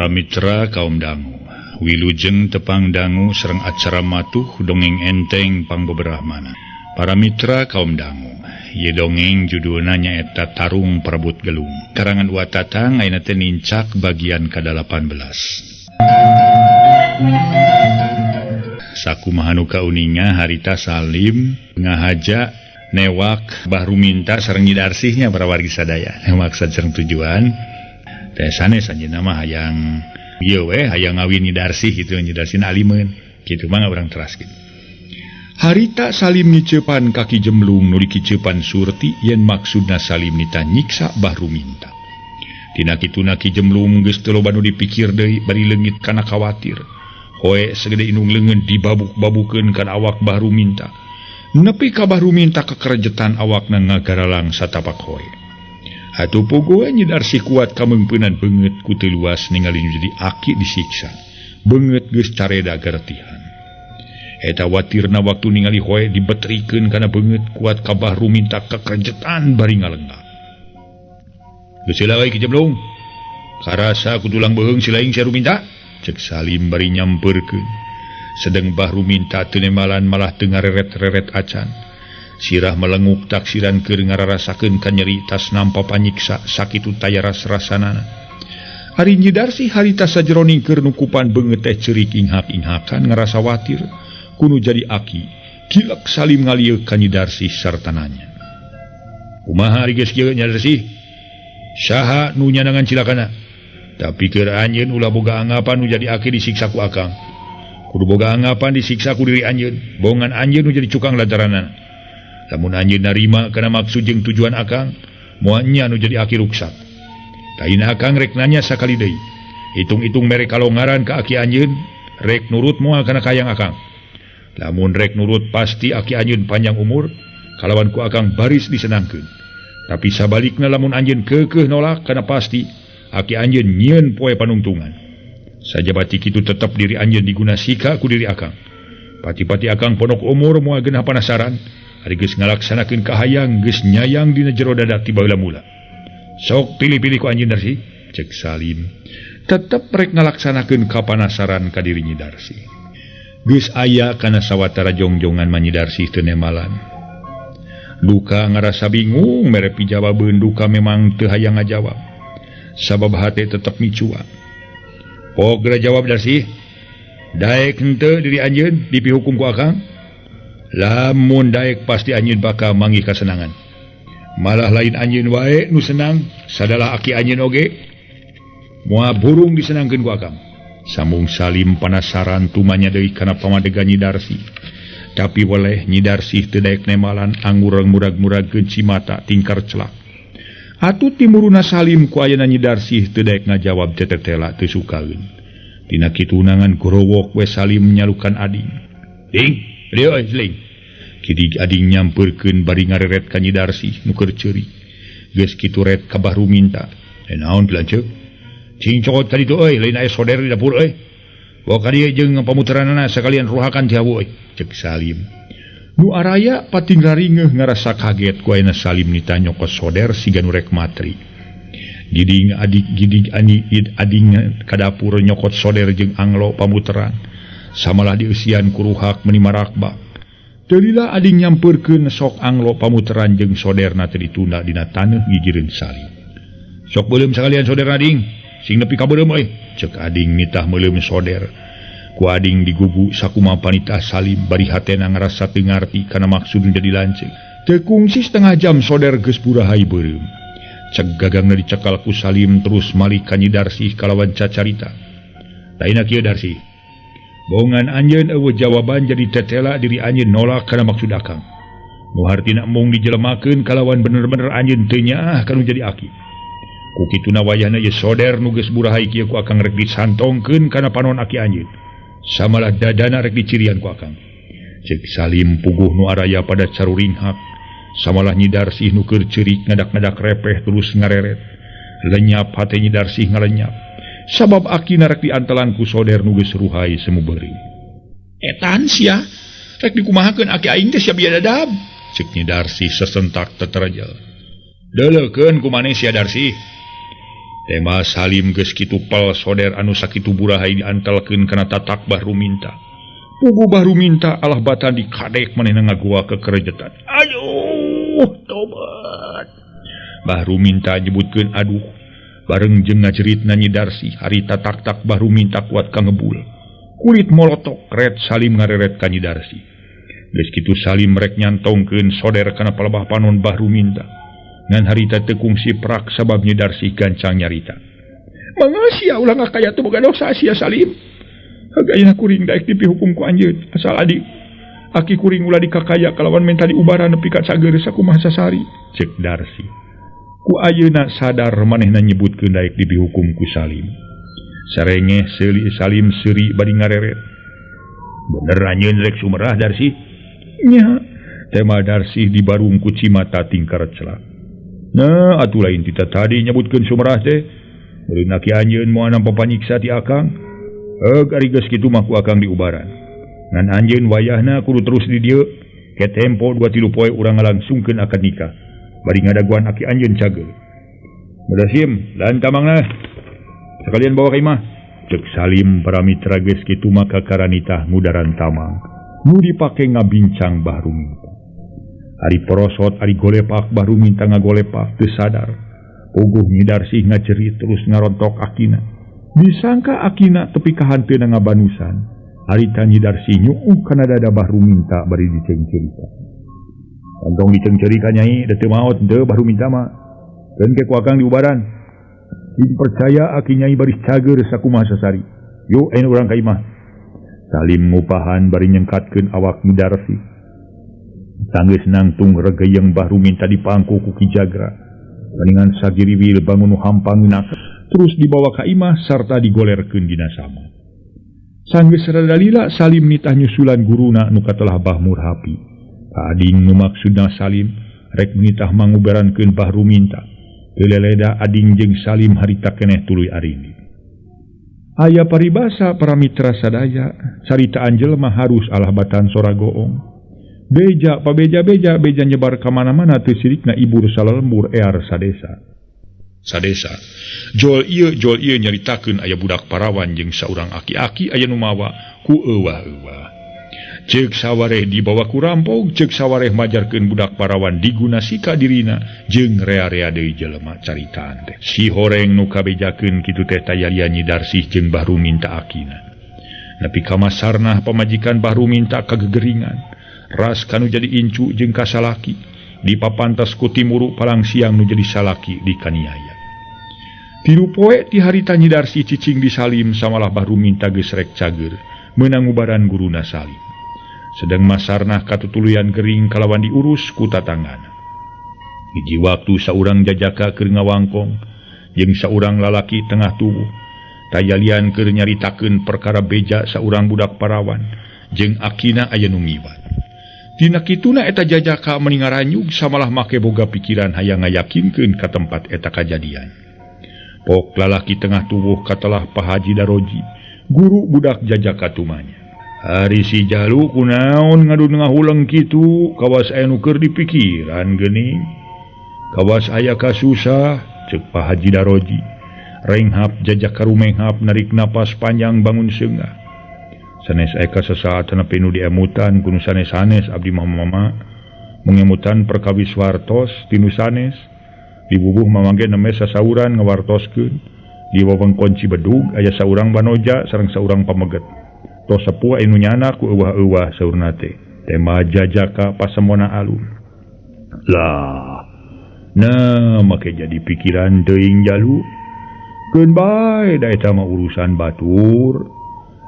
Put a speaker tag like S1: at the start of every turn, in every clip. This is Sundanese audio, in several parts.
S1: Para mitra kaum dangu, wilujeng tepang dangu sareng acara matuh dongeng enteng pangbeberahmana. Para mitra kaum dangu, ieu dongeng judulna nyaeta Tarung Perebut Gelung. Karangan Wa Tatang ayeuna teh nincak bagian ka-18. Sakumaha nu kauninga harita Salim ngahaja newak Bahru Minta sareng Nyi Darsihnya para wargi sadaya. Newak sareng tujuan teh sanes anjeunna mah hayang ieu we hayang ngawin Nyi Darsih kitu, Nyi Darsih alimeun kitu mah urang teras kitu. Harita Salim ngiceupan kaki jemlung nu dikiceupan Surti yen maksudna Salim nita nyiksa Bahru Minta. Tina kituna Ki Jemlung geus teu loba nu dipikir deui bari leungit kana kawatir. Hoe segede indung leungeun dibabuk-babukeun kana awak Bahru Minta. Nepi ka Bahru Minta kekerejetan awakna ngagaralang satapak hoe. Atuh puguh Nyi Darsih kuat kameungpeunan beungeut ku teu luas ningali nu jadi aki disiksa. Beungeut geus careda garetihan. Eta watirna waktu ningali hoe dibetrikeun kana beungeut kuat ka Bahru Minta kekerejetan bari ngalenggak. Geus heula we Ki Jemlung. Karasa ku tulang beuheung si laing sia Ruminta. Cek Salim bari nyampeurkeun. Sedeng Bahru Minta teu nemalan malah teu ngareret-reret acan. Sirah melenguk taksiran keur ngararasakeun ka nyeri tas nampa panyiksa sakitu taya ras-rasanana. Ari Nyi Darsih harita sajeroning keur nukupan beungeut teh ceurik inghak-inghakan ngarasa watir kunu jadi aki. Kilek Salim ngalieuk ka Nyi Darsih sarta nanya. Kumaha ari geus kieu Nyi Darsih? Saha nu nyanangan cilakana? Tapi keur anjeun ulah boga anggapan nu jadi aki disiksa ku akang. Kudu boga anggapan disiksa ku diri anjeun, bongan anjeun nu jadi cukang lantaranana. Lamun anjeun narima kana maksud jeung tujuan akang, moal nya nu jadi aki ruksak. Taina akang rek nanya sakali deui. Hitung-hitung mere kalongaran ka aki anjeun, rek nurut moal kana kayang akang. Lamun rek nurut pasti aki anjeun panjang umur, kalawan ku akang baris disenangkeun. Tapi sabalikna lamun anjeun keukeuh nolak kana pasti aki anjeun nyieun poe panungtungan. Sajabati kitu tetep diri anjeun diguna sika ku diri akang. Pati-pati akang ponok umur moal genah panasaran, ari geus ngalaksanakeun kahayang geus nyayang dina jero dada ti baheula mula. Sok pilih-pilih ku anjeun Darsih, cek Salim. Tetep rek ngalaksanakeun kapanasaran ka diri Nyi Darsih. Geus aya kana sawatara jongjongan mah Nyi Darsih teu nemalan. Duka ngarasa bingung mere pijawabeun duka memang teu hayang ngajawab. Sabab hate tetep micua. Pok geura jawab Darsih. Daek henteu diri anjeun dipihukum ku akang? Lamun daek pasti anjeun bakal manggih kasenangan. Malah lain anjeun wae nu senang, sadalah aki anjeun oge. Moal burung disenangkeun ku akang. Sambung Salim panasaran tumanya deui kana pamadegan Nyi Darsih. Tapi weleh Nyi Darsih teu daek nemalan anggur murag-muragkeun cimata tingkar celak. Atuh timuruna Salim ku ayana Nyi Darsih teu daek ngajawab tetetela teu sukaeun. Tina kitu unangan gorowok we Salim nyalukan ading. Ding, dieu euy seling. Kidig ading nyampeurkeun bari ngareret ka Nyi Darsih nu keur ceurik. Geus kitu ret ka Bahru Minta. Naon pilanceuk? Cing cokot ka ditu euy, lain aya soder di dapur euy. Bawa ka dieu jeung pamuteranana sakalian ruhakan ti hawu euy, cek Salim. Nu araya pating raringeuh ngarasa kaget ku ayana Salim nita nyokot soder siga nu rek matri. Giding adik gidig ani id ading ka dapur nyokot soder jeung anglo pamuteran. Samalah dieusian ku ruhak meuni marakbak. Teu lila ading nyampeurkeun sok anglo pamuteran jeung soderna teh ditunda dina taneuh gigireun Salim. Sok beuleum sakalian soderna ding, sing nepi ka beuleum euy, cek ading nitah meuleum soder. Ku ading digugu sakumaha panitah Salim bari hatena ngarasa teu ngarti kana maksud nu jadi lanceuk. Teu kungsi setengah jam soder geus burahay beureum. Cek gagangna dicekal ku Salim terus malik ka Nyi Darsih kalawan cacarita. Lainna kieu Darsih. Bongan anjeun eueuh jawaban jadi tetela diri anjeun nolak kana maksud akang. Nu hartina embung dijelemakeun kalawan bener-bener anjeun teu nyaah kana jadi aki. Ku kituna wayahna ieu soder nu geus burahay kieu ku akang rek disantongkeun kana panon aki anjeun. Samalah dadana rek dicirian ku akang. Cek Salim puguh nu araya pada caruringhak. Samalah Nyi Darsih nu keur ceurik ngadak-ngadak repeh terus ngareret. Lenyap hate Nyi Darsih ngalenyap. Sabab akina rek diantelan ku soder nu geus ruhai semu beureum. Etan sia, rek dikumahakeun aki aing teh sia biadadab. Cek Nyi Darsih sesentak teterajal. Deuleukeun ku maneh sia Darsih. Tema Salim geus kitu pel soder anu sakitu buraha diantelkeun kana tatak Bah Ruminta. Pugu Bah Ruminta alah batan dikadek manehna ngagoa kekerejetan. Aduh, tobat. Bah Ruminta nyebutkeun aduh bareng jeung ngajeritna Nyi Darsih harita tak-tak Bah Ruminta kuat ka ngebul. Kulit molotok ret Salim ngareret ka Nyi Darsih. Geus kitu Salim rek nyantongkeun soder kana palebah panon Bah Ruminta. Ngan harita teu kungsi prak sabab Nyi Darsih gancang nyarita. Mangga sia ulah ngakaya teu boga dosa sia Salim. Hagayana kuring daek dipihukum ku anjeun asal adik aki kuring ulah dikakaya kalawan menta diubaran nepi ka sageur sakumaha sasari. Cek Darsih. Ku ayeuna sadar manehna nyebutkeun daek dipihukum ku Salim. Sarengeh seuli Salim seuri bari ngareret. Bener anjeun rek sumerah Darsih? Nya. Tema Darsih dibarung ku cimata tingkar celak. Nah, atuh lain tita tadi nyebutkeun sumerah teh. Meureun aki anjeun moal nampa panyiksa ti akang. Ari geus kitu mah ku akang diubaran. Ngan anjeun wayahna kudu terus di dieu. Ke tempo 2-3 poe urang ngalangsungkeun akad nikah. Bari ngadaguan aki anjeun cager. Badasim, lan tamangna. Sekalian bawa ka imah. Cek Salim para mitra geus kitu maka karanitah ngudaran tamang. Nu dipake ngabincang Bah Ruminta. Ari porosot ari golepak Bah Ruminta ngagolepak teu sadar. Puguh Nyi Darsih ngajerit terus ngarontok akina. Disangka akina tepi ka hanteuna ngabanusan. Harita Nyi Darsih nyuuh kana dada Bah Ruminta bari dicengcerika. Kantong dicengcerika nyai da teu maot henteu Bah Ruminta mah. Keun ke ku akang diubaran. Sing percaya aki nyai baris cager sakumaha sasari. Yuk ayeuna urang ka imah. Salim ngupahan bari nyengkatkeun awak Nyi Darsih. Sanggeus nangtung regeyeng Bah Ruminta dipangku ku Ki Jagra. Ganingan sagiriwil bangun nu hampang terus dibawa ka imah sarta digolerkeun dina sama. Sanggeus rada lila Salim nitah nyusulan guruna nu katelah Bah Murhapi. Ka ading nu maksudna Salim rek nitah mangubarankeun Bah Ruminta. Teu leleda ading jeung Salim harita keneh tuluy arindi. Aya paribasa para mitra sadaya, caritaan jelema harus alah batan sora goong. Beja pabeja-beja beja nyebar ka mana-mana teu sirikna ibur salalembur ear sadesa. Sadesa. Jol ieu nyaritakeun aya budak parawan jeung saurang aki-aki aya nu mawa ku euwah-euwah. Ceuk sawareh dibawa ku rampog, ceuk sawareh majarkeun budak parawan diguna sika dirina jeung rea-rea deui jelema caritaan teh. Si horeng nu kabejakeun kitu teh tayalia Nyi Darsih jeung Bah Ruminta akina. Nepi ka masarnah pamajikan Bah Ruminta kagegeringan. Ras kanu jadi incu jeung kasalaki dipapantas ku timuru palang siang nu jadi salaki dikaniaya. Tilu poe ti harita Nyi Darsih cicing di Salim samalah Bah Ruminta geus rek cager meunang ubaran guruna Salim. Sedang masarnah katutuluyan gering kalawan diurus ku tatanggana. Hiji waktu saurang jajaka keur ngawangkong jeung saurang lalaki tengah tubuh. Tayalian keur nyaritakeun perkara beja saurang budak parawan jeung akina aya nu ngiwat. Dina kituna eta jajaka meni ngaranyug samalah make boga pikiran hayang ngayakinkeun ka tempat eta kajadian. Pok lalaki tengah tubuh katelah Pak Haji Daroji, guru budak jajaka tumanya. Ari si jalu kunaon ngadun ngahuleng kitu, kawas aya nu keur dipikiran geuning. Kawas aya kasusah, ceuk Pak Haji Daroji. Renghap jajaka rumenghap narik napas panjang bangun seungah. Sanes eka sesaat nepi nu diemutan ku nu sanes-sanes abdi mah mama mengemutan perkawis wartos tinu sanes dibubuh mamangge neme sasauran ngawartoskeun di wewengkon Cibedug aya saurang banoja sareng saurang pameget tos sepuh anu nyana ku euwah-euwah saurna teh tema jajaka pasemona alun lah nah make jadi pikiran teuing jalu keun bae da eta mah urusan batur.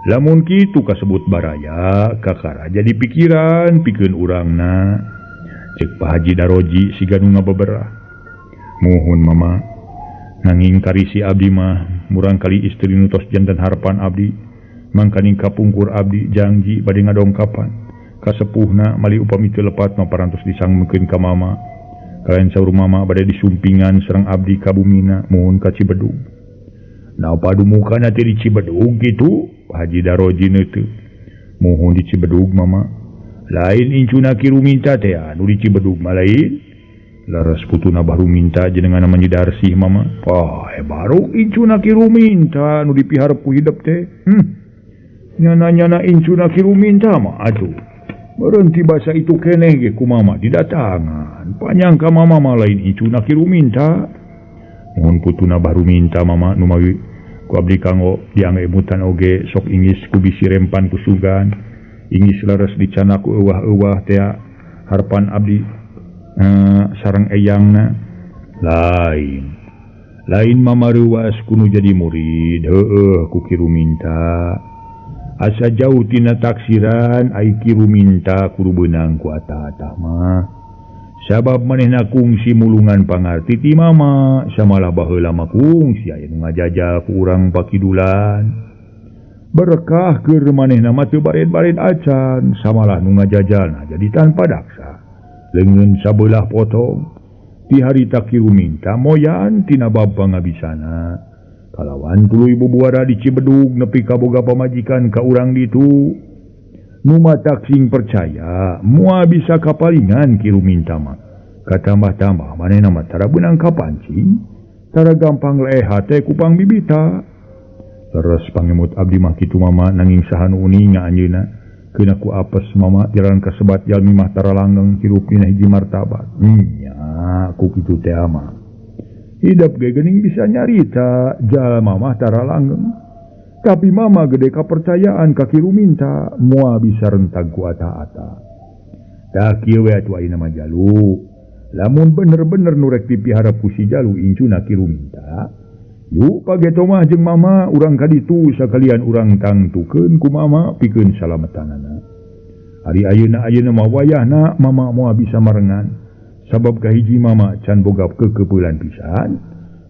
S1: Lamun kitu kasebut baraya kakara jadi pikiran pikeun urangna. Ceuk Pak Haji Daroji siga nu ngabeberah. Muhun mama nanging karisi abdi mah murang kali istri nu tos janten harapan abdi mangkaning kapungkur abdi janji bade ngadongkapan kasepuhna mali upami teu lepat mah parantos disangmekeun ka mama kalayan saur mama bade disumpingan sareng abdi ka bumina muhun ka Cibedug. Nah padumukana teh di Cibedug kitu Pak Haji Daroji teu muhun di Cibedug mama lain incuna Ki Ruminta teh anu di Cibedug mah lain Laras putuna baru minta jenengan nama Nyi Darsih mama. Wah, baru incuna Ki Ruminta nu dipiharep ku hidep teh. Nyana-nyana incuna Ki Ruminta mah atuh. Berhenti basa itu keneh ge ku mama didatangan. Panyangka mama mah lain incuna Ki Ruminta. Mohon putuna baru minta mama nu mawi ku abdi kanggo diangge emutan oge sok ingis ku bisi rempan ku sugan. Ingis laras dicana ku euwah-euwah teh harpan abdi. Sareng eyangna lain lain mama reuwas kuno jadi murid heueuh ku Ki Ruminta asa jauh tina taksiran ai Ki Ruminta kudu beunang ku ata-ata mah sabab manehna kungsi mulungan pangarti ti mama samalah baheula mah kungsi aya nu ngajajal ku urang pakidulan berkah keur manehna mah teu bared-bared acan samalah nu ngajajalna jadi tanpa daksa leungeun sabelah potong ti harita Ki Ruminta moyan tina bab pangabisana kalawan tuluy bubuara di Cibedug nepi ka boga pamajikan ka urang ditu nu matak sing percaya moal bisa kapalingan Ki Ruminta mah katambah-tambah manehna mah tara beunang kapancing tara gampang leeh hate ku pangbibita terus pangemut abdi mah kitu mama nanging saha nu uninga anjeunna kena ku apes mama jalan kasebat jalmi mah tara langgeng hirup dina hiji martabat. Nya ku kitu teh mah. Hidep ge geuning bisa nyarita jalma mah tara langgeng. Tapi mama gede kapercayaan ka Ki Ruminta moal bisa rentag ku ata-ata. Tah kieu we atuh ayeuna mah Jalu. Lamun bener-bener nu rek dipiharep ku si Jalu incuna Ki Ruminta. Yuk pageto mah jeung mama urang ka ditu sakalian urang tangtukeun ku mama pikeun salametanana. Ari ayeuna-ayeuna mah wayahna mama moal bisa marengan. Sabab kahiji mama can boga kekeupelan pisan.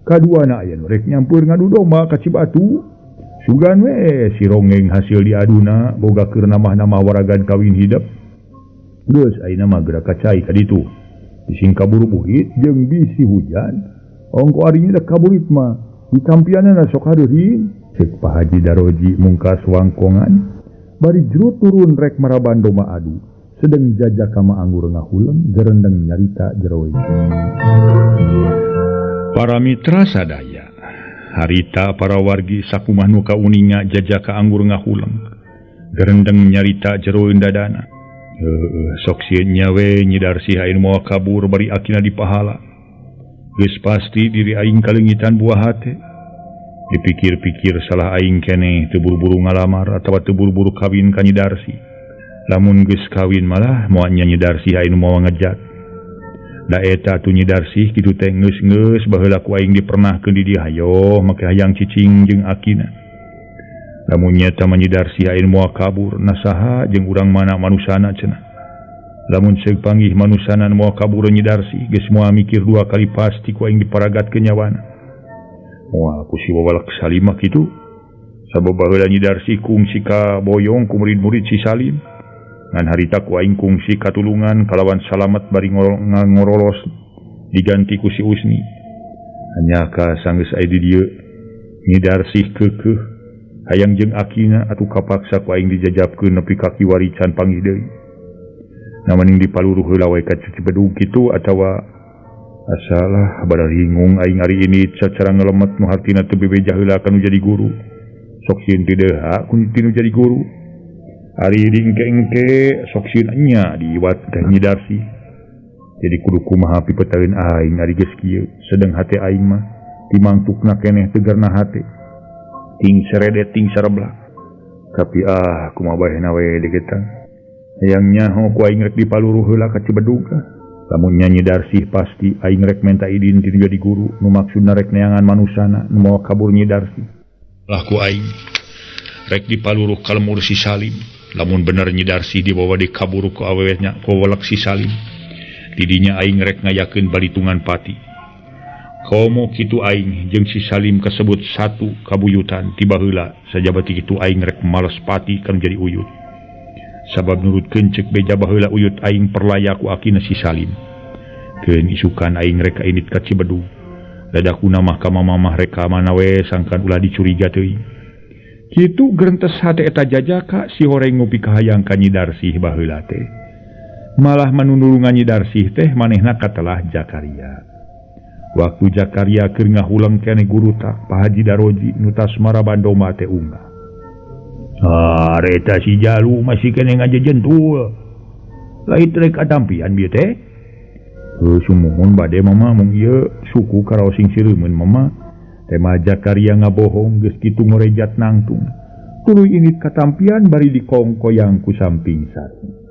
S1: Kaduana aya nu rek nyampeur ngadu domba ka Cibatu. Sugan we si ronggeng hasil diaduna boga keur namah-namah waragan kawin hidep. Geus ayeuna mah geura ka cai ka ditu. Bising kaburu buhit jeung bisi hujan. Ongko arinya da kaburit mah. Ditampianana sok hareureun ceuk Pak Haji Daroji mungkas wangkongan bari jero turun rek maraban domba adu sedeng jajaka mah anggur ngahuleng gerendeng nyarita jero. Para mitra sadaya harita para wargi sakumah nu kauninga jajaka anggur ngahuleng gerendeng nyarita jero dadana heueuh sok sieun nya we Nyi Darsih anu moal kabur bari akina dipahala. Geus pasti diri aing kalengitan buah hate. Dipikir-pikir salah aing keneh teu buru-buru ngalamar atawa teu buru-buru kawin ka Nyi Darsih. Lamun geus kawin malah moal nya Nyi Darsih anu moal ngejat. Da eta atuh Nyi Darsih kitu teh geus-geus baheula ku aing dipernahkeun di dieu hayoh make hayang cicing jeung akina. Lamun nyata mah Nyi Darsih anu moal kabur nasaha jeung urang mana manusana cenah. Lamun seug panggih manusana nu moal kabur Nyi Darsih geus moal mikir dua kali pasti ku aing diparagatkeun nyawana. Moal ku si wawalak Salimah kitu. Sabab baheula Nyi Darsih kungsi ka boyong ku murid-murid si Salim. Ngan harita ku aing kungsi katulungan kalawan salamet bari ngorolos diganti ku si Usni. Hanya ka sanggeus aya di dieu Nyi Darsih keukeuh hayang jeung akina atuh kapaksa ku aing dijajabkeun nepi ka kiwari can panggih deui. Namaning dipaluruh heula we ka Cibedug kitu atawa asalah bararingung aing ari ini sacara ngelemet nu hartina teu bebeja heula kanu jadi guru. Sok sieun teu deha ku tinu jadi guru. Ari dingke-engke sok sieun nya diiwat teh Nyi Darsih. Jadi kudu kumaha pipetaeun aing ari geus kieu sedeng hate aing mah timangtukna keneh tegarna hate. Ting seredet ting sareblak. Tapi ah kumaha baehna we degetan. Hayang nyaho ku aing rek dipaluruh heula ka Cibedug. Lamun nya Nyi Darsih pasti aing rek menta idin ti jadi guru nu maksudna rek neangan manusana nu moal kabur Nyi Darsih. Lah ku aing rek dipaluruh ka lemur si Salim. Lamun bener Nyi Darsih dibawa di kabur ku awewehnya ku welek si Salim. Didinya aing rek ngayakeun balitungan pati. Komo kitu aing jeung si Salim kasebut satu kabuyutan tiba heula sajabati kitu aing rek males pati kan jadi uyut. Sabab nurutkeun ceuk beja baheula uyut aing perlaya ku akina si Salim. Keun isukan aing rek kainit ka Cibedug. Dadakuna mah ka mamah rek ka mana we sangkan ulah dicuriga teuing. Kitu gerentes hate eta jajaka si horeng ngopi kahayang ka Nyi Darsih baheula teh. Malah manunulungan Nyi Darsih teh manehna katelah Jakaria. Waktu Jakaria keur ngahuleng keneh gurutak Pak Haji Daroji nu tas maraban domba teh unggah. Ah, reta si jalu masih keneh ngajejentul. Lain rek katampian bieu teh. Heuh sumuhun bade mama mung ieu suku karaos sing sireumeun mama. Tema Jakaria ngabohong geus kitu ngorejat nangtung. Tuluy indit katampian bari dikongkoyang ku samping sarung.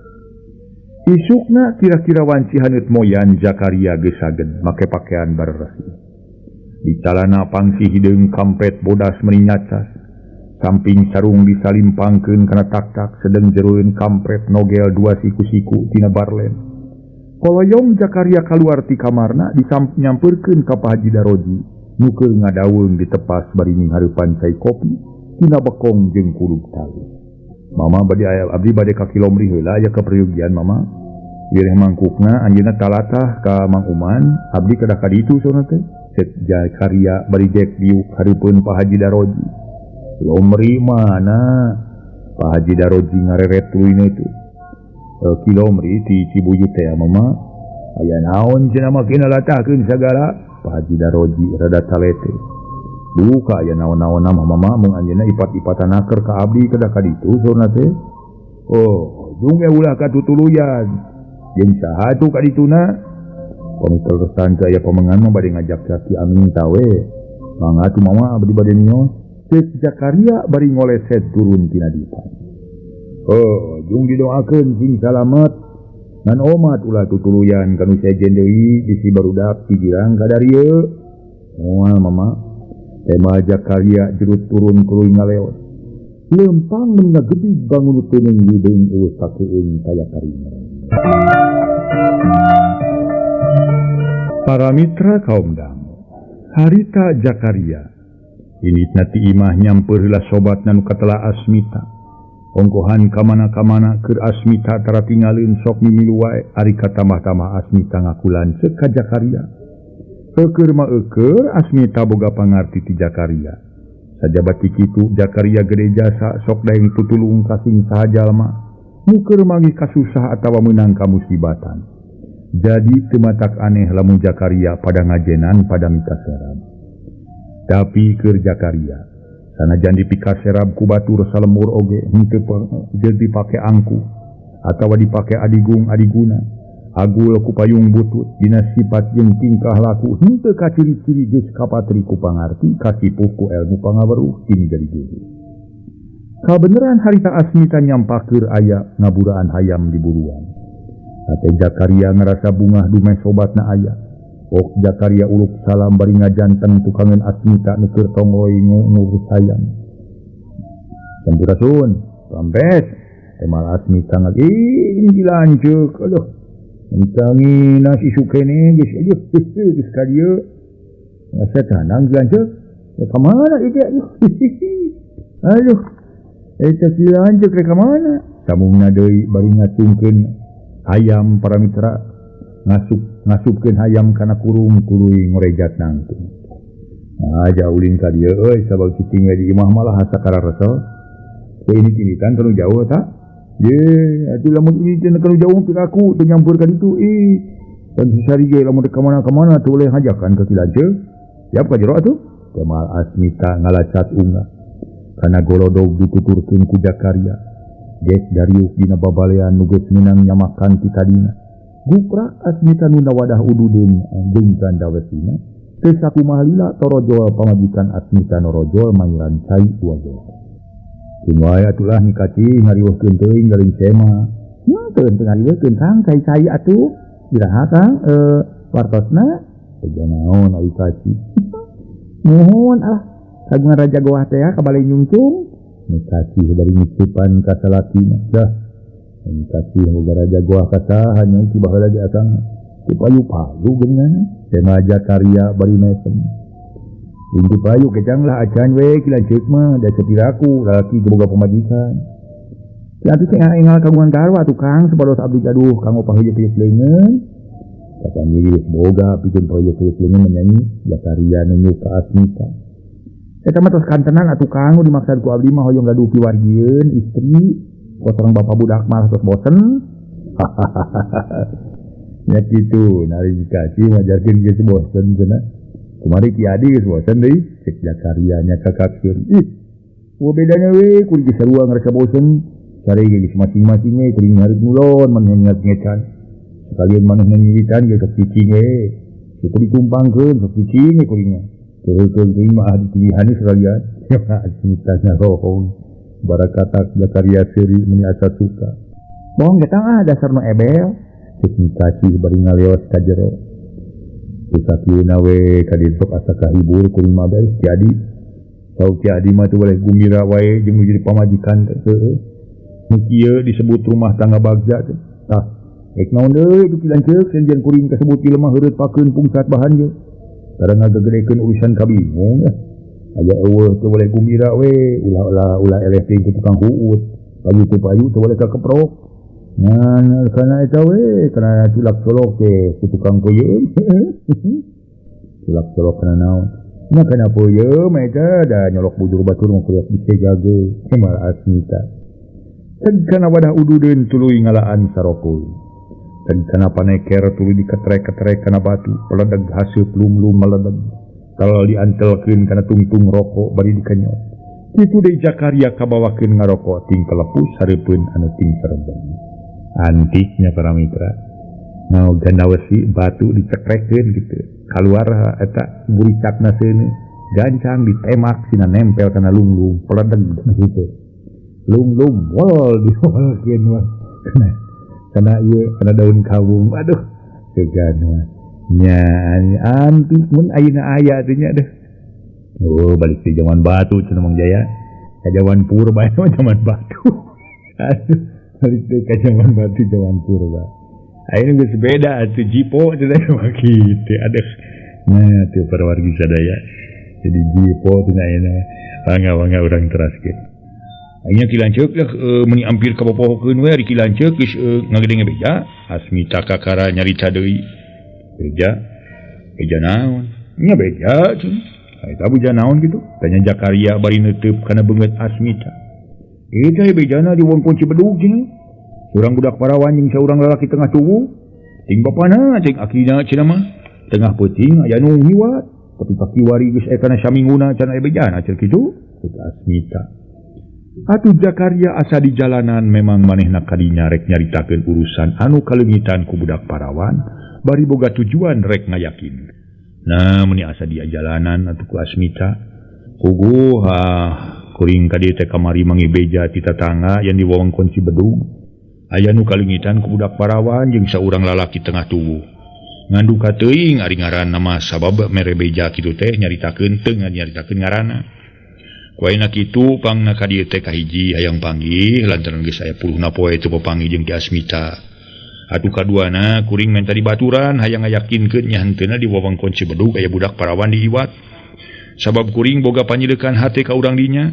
S1: Isukna kira-kira wanci haneut moyan Jakaria geus sagen make pakaian bareureusih. Di calana pangsi hideung kampret bodas meni nyacas. Samping sarung disalimpangkeun kana tak-tak sedeng jeroeun kampret nogel dua siku-siku tina barlen. Koloyong Jakaria kaluar ti kamarna disampeurkeun ka Pak Haji Daroji nu keur ngadaweung ditepas bari nyinghareupan cai kopi tina bekong jeung kulub tali. Mama bade aya abdi bade ka Kilomri heula aya kapriyugian mama. Wireh mangkukna anjeunna talatah ka Mang Uman, abdi kedah ka ditu sauna teh. Cet Jakaria bari jek diuk hareupeun Pak Haji Daroji. Lomri mana? Pak Haji Daroji ngareret tuluyna itu. Kilomri ti Cibuyut teh mama. Aya naon cenah mah kena latahkeun sagala. Pak Haji Daroji rada talete. Duka aya naon-naon mah mama mung anjeunna ipat-ipatan naker ka abdi kedah ka ditu saurna teh. Oh, jung ge ulah katutuluyan. Jeung saha tuh ka dituna? Pami terus teu aya pamengan mah bade ngajak Ki Amin tawe. Mangga atuh mama abdi bade nyos. Cek Jakaria bari ngoleset turun tina dipan. Oh, jung didoakeun sing salamet. Ngan omat ulah tutuluyan kanu sejen deui bisi barudak ti girang ka darieu. Moal mama. Tema Jakaria jerut turun tuluy ngaleot. Lempang meni ngagedig bangun teuning hideung eueuh kakeung kaya karina. Para mitra kaum dangu, harita Jakaria initna ti imah nyampeur heula sobatna nu katelah Asmita. Ongkohan kamana-kamana keur Asmita tara tinggalin sok mimilu wae ari katambah-tambah Asmita ngaku lanceuk ka Jakaria. Eueur mah eueur Asmita boga pangarti ti Jakaria. Sajaba ti kitu Jakaria gede jasa sok daeng tutulung ka sing saha jalma. Nu keur manggih kasusah atawa meunang kamusibatan. Jadi teu matak aneh lamun Jakaria pada ngajenan pada mikaserab. Tapi keur Jakaria sanajan dipikaserab ku batur salemur oge henteu dipake angkuh atawa dipake adigung adiguna. Agul ku payung butut dina sifat jeung tingkah laku henteu kaciri-ciri geus kapatri ku pangarti kasipuh ku ilmu pangaweruh kini jadi guru. Kabeneran harita Asmita nyampakeur aya ngaburaan hayam di buruan. Ate Jakaria ngerasa bungah dumeh sobatna aya. Ok Jakaria uluk salam bari ngajanteng tukangeun Asmita nu keur tonggoy ngurus hayam. Sampurasun, rampes. Temal Asmita ih dilanceuk aduh. Entangina isuk kene geus aduh geus ka dieu. Ngasetanang dilanceuk. Ya ka mana ieu aduh. Aduh. Eta dilanceuk rek ka mana? Samungna deui bari ngacungkeun hayam para mitra ngasupkeun hayam kana kurung tuluy ngorejat nangtung. Aja ulin ka dieu euy sabab cicing we di imah malah asa kararesel. Teu ini-initan kanu jauh ta? Ye, atuh lamun ini teh kanu jauh piraku teu nyampur ka ditu ih. Dan sisari ge lamun ka mana-mana teu boleh hajakan ka kilanceuk. Siap ka jero atuh? Kemal Asmita ngalacat unga. Kana golodog dituturkeun ku Jakaria. Gek dariuk dina babalean nu geus meunang nyamakan ti tadina. Guprak Asmita nu wadah ududeun jeung gandawesina. Teu sakumaha lila torojol pamajikan Asmita norojol mangiran cai dua gelas. Kumaha atulah nikaci ngariweuhkeun teuing garing sema. Henteu teu ngariweuhkeun Kang cai-cai atuh. Iraha Kang wartosna teu naon ari kaci. Nuhun ah kagungan Raja Goah teh ka bale nyungcung. Nikaci bari ngicipan ka salakina. Dah nikaci boga Raja Goah ka saha nya ti baheula ge akang. Teu payu-payu geuningan. Tema Jakaria bari mesem. Inti payu kejang lah acan we kilanceuk mah da cepiraku lalaki boga pamajikan. Kilanceuk teh engal kagungan garwa atuh Kang sabados abdi gaduh kanggo paheuyeuh-heuyeuh leungeun. Kapan ieu boga pikeun paheuyeuh-heuyeuh leungeun menyanyi Jakaria nunjuk ka Asmita. Eta mah tos kantenan atuh Kang nu dimaksud ku abdi mah hoyong gaduh piwargieun istri kos orang bapak budak malah tos bosen. Nya kitu nari dikasih ngajarkeun geus bosen cenah. Kumari Ki Adi geus bosen deui cek Zakaria nya kakakkeun. Ih, eueuh bedana we kuring geus sarua ngarasa bosen. Sare geus masing-masing we kuring hareup ngulon maneh ngecan. Sekalian maneh nyiritan geus sok cicing we. Syukur ditumpangkeun sok cicing we kuring mah. Teukeun kuring mah dipilihan sekalian. Asmita ngarohong. Barakatak Zakaria seuri meuni asa suka. Bohong eta ah dasar nu ebel. Cek dikasih bari ngaleos ka jero. Sakieu we ka dieu sok asa kahibur kuring mah bae Ki Adi. Saur Ki Adi mah teu boleh gumira wae jeung nu jadi pamajikan teh heueuh. Nu kieu disebut rumah tangga bagja teh. Tah, rek naon deui tu Ki Lanceuk senjen kuring kasebut di lemah heureut pakeun pungsat bahan ge. Kada ngagegedekeun urusan kabingung eh. Aya eueuh teu boleh gumira we, ulah ulah eleh teuing ku tukang huut. Payu teu payu teu boleh kakeprok. Nah, kana eta we, kana tulak colok teh ku tukang peuyeum. Tulak colok kana naon? Nya kana peuyeum eta da nyolok bujur batur mah kuliah bisa jaga. Kemal Asmita. Teg kana wadah ududeun tuluy ngalaan sarokoy. Teg kana paneker tuluy diketrek-ketrek kana batu, peledeg haseup lumlum meledeg. Kalau diantelkeun kana tungtung rokok bari dikenyot. Kitu deui Zakaria kabawakeun ngarokok ting kelepus hareupeun anu ting serembeng. Antiknya para mitra. Nah, ganda wesi batu dicekrekeun gitu. Kaluar eta buricakna seuneu, gancang ditemak sina nempel kana lunglung, peledeg gitu. Lunglung wol diolkeun mah. Kana ieu kana daun kawung. Aduh, segana. Nya antik mun ayeuna aya teh nya deh. Oh, balik di zaman batu cenah Mang Jaya. Ka zaman purba zaman batu. Aduh, balik deui ka zaman batu zaman purba. Ayeuna geus beda atuh jipo cenah mah kitu. Aduh. Nah, teu para wargi sadaya. Jadi jipo cenah ayeuna. Mangga-mangga urang teraskeun. Ayeuna Ki Lanceuk meuni ampir ka bopohokeun we ari Ki Lanceuk geus ngagedeng beja. Asmita kakara nyarita deui. Beja. Beja naon? Nya beja cenah. Eta beja naon kitu? Tanya Zakaria bari neuteub kana beungeut Asmita. Eta bejana di wongkon Cibedug cenah. Urang budak parawan jeung saurang lalaki tengah tubuh. Ting bapana cek akina cenah mah. Tengah peuting aya nu ngiwat. Tapi pakiwari geus aya kana saminguna can aya bejana cek kitu. Cek Asmita. Atuh Zakaria asa di jalanan memang manehna kadinya rek nyaritakeun urusan anu kaleungitan ku budak parawan bari boga tujuan rek ngayakin. Nah, meuni asa di jalanan atuh ku Asmita. Puguh kuring ka dieu teh kamari mangi beja ti tatangga yang di wewengkon Cibedug. Aya nu kaleungitan ku budak parawan jeung saurang lalaki tengah tubuh. Nganduka teuing ari ngaranna mah sabab mere beja kitu teh nyaritakeun teu nyaritakeun ngaranna. Ku ayeuna kitu pangna ka dieu teh kahiji hayang panggih lantaran geus aya puluhna poe teu papanggih jeung Ki Asmita. Atuh kaduana kuring menta dibaturan hayang ngayakinkeun nya henteuna di wewengkon Cibedug aya budak parawan diiwat. Sabab kuring boga panyileukan hate ka urang dinya.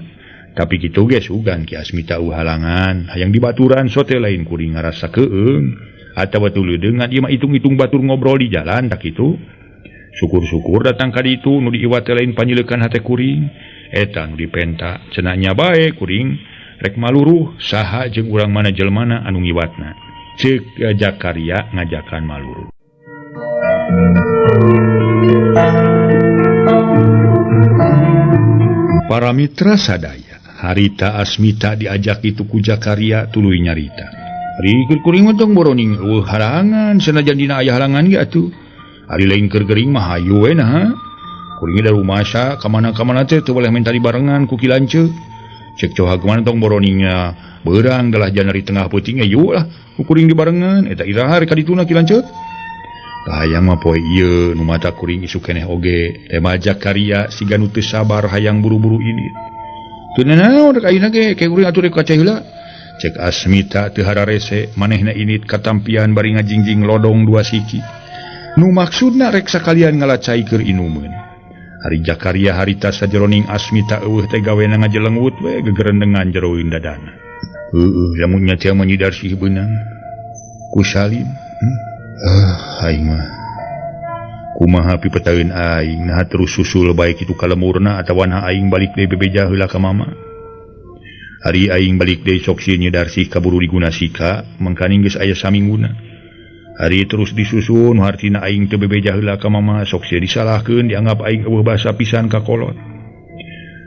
S1: Tapi kitu ge sugan Ki Asmita eueuh halangan hayang dibaturan sote lain kuring ngarasa keung atawa tuludeung ngan ieu mah hitung-hitung batur ngobrol di jalan tak kitu. Syukur-syukur datang ka ditu nu diiwat teh lain panyileukan hate kuring. Eta nu dipenta cenah nya bae kuring rek maluruh saha jeung urang mana jelmana anu ngiwatna. Ceuk Zakaria ngajakan maluruh. Para mitra sadaya, harita Asmita diajak itu ku Zakaria tuluy nyarita. Ari keur kuring mah tong boroning eueuh halangan sanajan dina aya halangan ge atuh. Ari lain keur gering mah hayu we nah. Kuring da rumasa ka mana-kamana teh teu boleh minta dibarengan ku Ki Lanceuk. Cek coha kumaha tong boroningnya beurang dalah janari tengah peuting yuk lah ku kuring dibarengan eta iraha rek ka dituna Ki Lanceuk. Kahayang mah poe ieu nu mata kuring isuk keneh oge tema Zakaria siga nu teu sabar hayang buru-buru ini. Teu nanaon rek ayeuna ge ke kuring atuh rek ka cai heula. Cek Asmita teu hararese manehna init katampian bari ngajingjing lodong dua siki. Nu maksudna rek sakalian ngalacai keur inumeun. Ari Zakaria harita sajeroning Asmita eueuh teh gawena ngajelengwut we gegerendengan jeroeun dadana. Heueuh lamun nya teh manyidar sih beunang. Ku Salim. Aing mah. Kumaha pipetaeun aing naha terus susul bae kitu ka lemurna atawa naha aing balik deui bebeja heula ka mama. Ari aing balik deui sok sieun Nyi Darsih kaburu diguna sika, mangkaning geus aya samingguna. Ari terus disusun hartina aing teu bebeja heula ka mama sok sieun disalahkeun dianggap aing eueuh basa pisan ka kolot.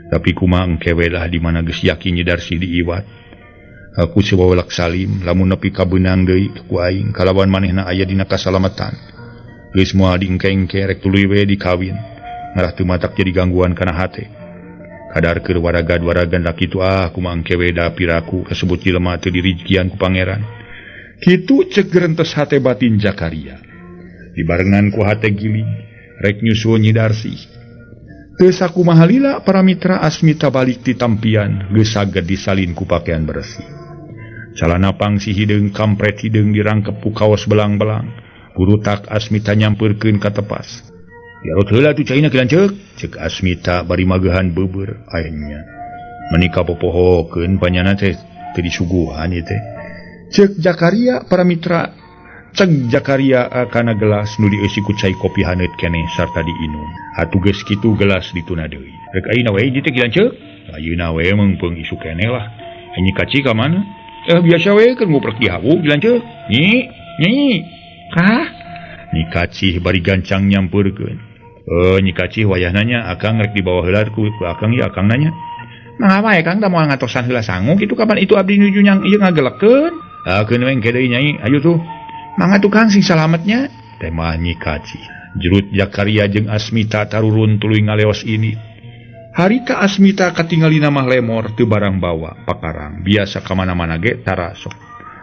S1: Tapi kumaha engke we lah di mana geus yakin Nyi Darsih diiwat. Aku sewawelak Salim lamun nepi ka beunang deui ku aing kalawan manehna aya dina kasalamatan. Geus moal diengke-engke rek tuluy we dikawin. Ngarah teu matak jadi gangguan kana hate. Kadar keur waragad-waragan laki tu ah kumaha engke we da piraku kasebut jelema teu dirijkian ku pangeran. Kitu cek gerentes hate batin Jakaria. Dibarengan ku hate gilig rek nyusul Nyi Darsih. Teu sakumaha lila para mitra Asmita balik ti tampian geus saged disalin ku pakaian bersih. Calana pangsi hideung kampret hideung dirangkep ku kaos belang-belang. Gurutak Asmita nyampeurkeun ka tepas. Jarot heula tuh caina ki lanceuk, cek Asmita bari magehan beubeur aya nya. Meuni kapopohokeun panyana teh teu disuguhan ieu teh. Cek Jakaria para mitra, cek Jakaria kana gelas nu dieusi ku cai kopi haneut keneh sarta diinum. Atuh geus kitu gelas dituna deui. Rek ayeuna we hiji teh ki lanceuk? Ayeuna we meungpeung isuk keneh lah. Nyi kaci ka mana? Biasa we keur nguprek di hawu ki lanceuk. Nyi, nyi. Kah? Nyi kacih bari gancang nyampeurkeun. Nyi kacih wayah nanya akang rek dibawa heula ku akang ya akang nanya. Mangga wae Kang da moal ngatosan heula sangu kitu kapan itu abdi nuju nyang ieu ngagelekeun. Ah keun we engke deui nyai ayo tuh. Mangga tuh Kang sing salametnya. Teh mah Nyi kacih. Jerut Jakaria jeung Asmita tarurun tuluy ngaleos ini. Harita Asmita katingalina mah lemor teu barang bawa pakarang biasa ka mana-mana ge tara sok.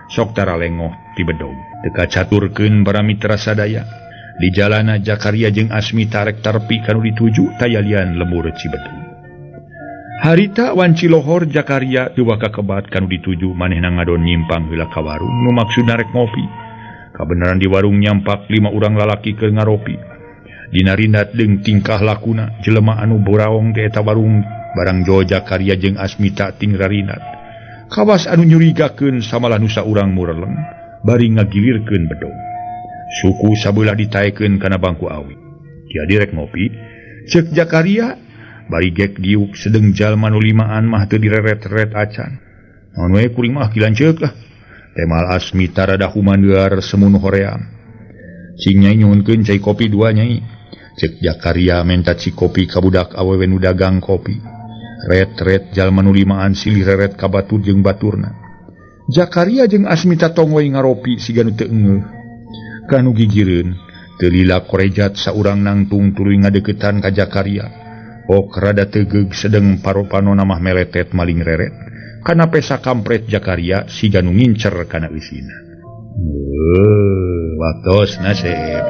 S1: Sok tara lengoh ti bedog. Teu kacaturkeun para mitra sadaya. Di jalana Jakaria jeung Asmita rek tarpi kanu dituju tayalian lembur Cibedug. Harita wanci lohor Jakaria teu waka kebat kanu dituju manehna ngadon nyimpang heula ka warung nu maksudna rek ngopi. Kabeneran di warung nyampak 5 urang lalaki keur ngaropi. Dina rindat deung tingkah lakuna jelema anu boraong teh eta warung barang jo Jakaria jeung Asmita ting rarinat. Kawas anu nyurigakeun samalah nu saurang mureleng bari ngagilirkeun bedog. Suku sabelah ditaekeun kana bangku awi. Dia direk ngopi, cek Jakaria bari gek diuk sedeng jalma nu limaan mah teu direret-ret acan. Naon we kuring mah ki lanceuk lah. Temal Asmita rada humandear semun hoream. Cing nyai nyuhunkeun cai kopi dua nyai. Cek Jakaria menta ci kopi ka budak awewe nu dagang kopi. Ret-ret jalma nu limaan silih reret ka batur jeung baturna. Jakaria jeung Asmita tonggoy ngaropi siga nu teu engeuh. Kanu gigireun teu lila korejat saurang nangtung tuluy ngadeukeutan ka Jakaria. Ok rada tegeug sedeng paropanona mah meletet maling reret. Kana pesa kampret Jakaria siga nu ngincer kana eusina. Waktosna sep.